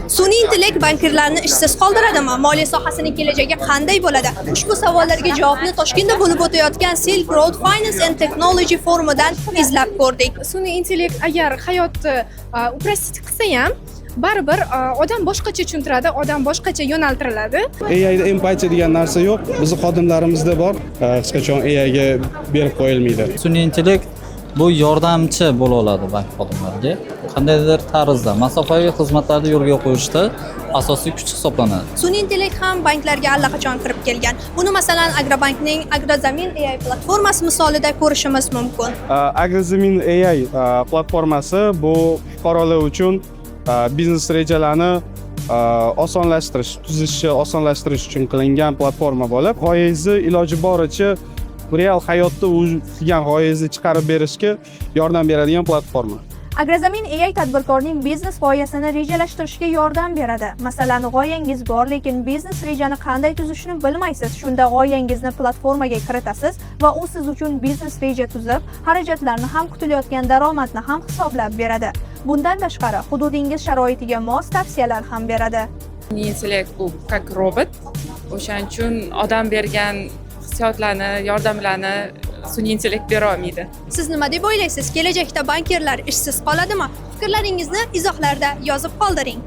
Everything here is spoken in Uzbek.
Sun'iy intellekt bankirlarni ishsiz qoldiradimi? Moliya sohasining kelajagi qanday bo'ladi? Ushbu savollarga javobni Toshkentda bo'lib o'tayotgan Silk Road Finance and Technology forumidan izlab ko'rdik. Sun'iy intellekt agar hayotni упростить qilsa ham, baribir odam boshqacha tushuntiradi, odam boshqacha yo'naltiriladi. AIda empatiya degan narsa yo'q. Bizni xodimlarimizda bor. Hech qachon AIga berib qo'yilmaydi. Sun'iy intellekt bu yordamchi bo'la oladi bank xodimlariga. Qandaydir tarzda masofaviy xizmatlarni yo'lga qo'yishda asosiy kuch hisoblanadi. Sun'iy intellekt ham banklarga allaqachon kirib kelgan. Buni, masalan, Agrobankning Agrozamin AI platformasi misolida ko'rishimiz mumkin. Agrozamin AI platformasi bu fuqarolar uchun biznes rejalarni osonlashtirish, tuzishni osonlashtirish uchun qilingan platforma bo'lib, g'oyangizni iloji boricha real hayotda u qilgan g'oyangizni chiqarib berishga yordam beradigan platforma. Agrozamin AI tadbirkorning biznes g'oyasini rejalashtirishga yordam beradi. Masalan, g'oyangiz bor, lekin biznes rejani qanday tuzishni bilmaysiz. Shunda g'oyangizni platformaga kiritasiz va u siz uchun biznes reja tuzib, xarajatlarni ham, kutilayotgan daromadni ham hisoblab beradi. Bundan tashqari, hududingiz sharoitiga mos tavsiyalar ham beradi. Sun'iy intellekt bu как robot, o'shaning uchun odam bergan hissiyotlarni, yordamlarni sun'iy intellekt bera olmaydi. Siz nima deb o'ylaysiz? Kelajakda bankirlar ishsiz qoladimi? Fikrlaringizni izohlarda yozib qoldiring.